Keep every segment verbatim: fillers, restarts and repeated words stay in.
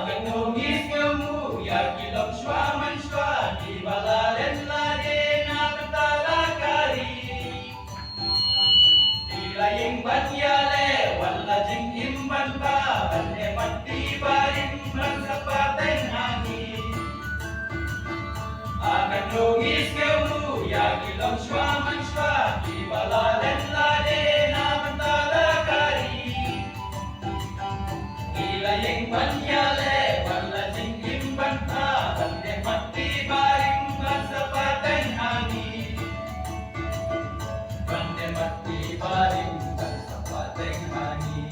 Ngi sngewbha ïa ki longshuwa manshuwa kiba la len lade na bynta la ka ri. Ki la ïeng ban ïaleh wat la jingim ban bha, ban ïa mati barim ban sa pateng ha ngi. Haba ngi sngewbha ïa ki longshuwa manshuwa kiba la len lade na bynta la ka ri. Ki la ïeng ban ïaleh wat la jingim ban bha, ban ïa mati barim ban sa pateng ha ngi. Ban ïa mati barim ban sa pateng ha ngi.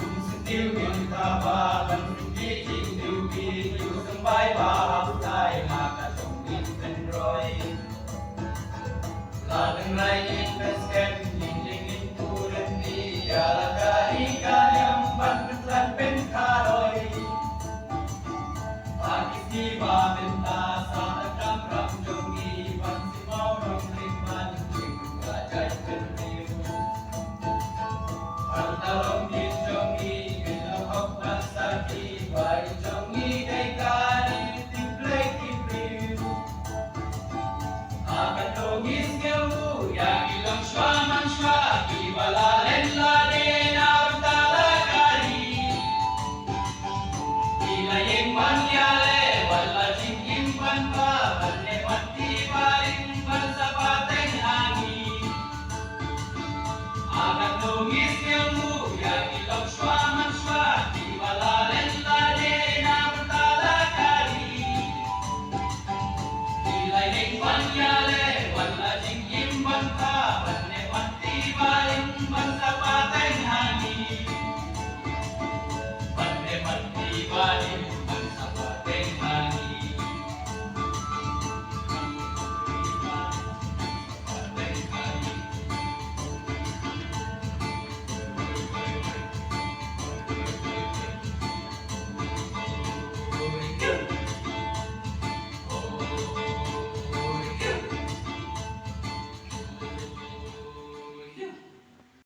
Kum syntiew ngin kaba ban syntiew jingtiew ki, tiew symbai ba hap tai ma ka jong ngin pynroi. La tynrai ngin pynskhem, ngin ïeng ngin pur lynti ïa la ka ri ka niam ban pynkhlaiñ pynkharoi. Ba ki sngi ba mynta sa tang kam ram jong ngi ban simaw nongrim ban jing ka jait pynriew. Ban ta long kin jong ngi, kin long hok ban sa ki, ba ki jong ngi dei ka ri, tin Blei ki briew. Haba ngi sngewbha ïa ki longshuwa manshuwa kiba la len lade na bynta la ka ri. Ki la ïeng ban ïaleh wat la jingim ban bha, ban ïa mati barim ban sa pateng ha ngi. Haba ngi sngewbha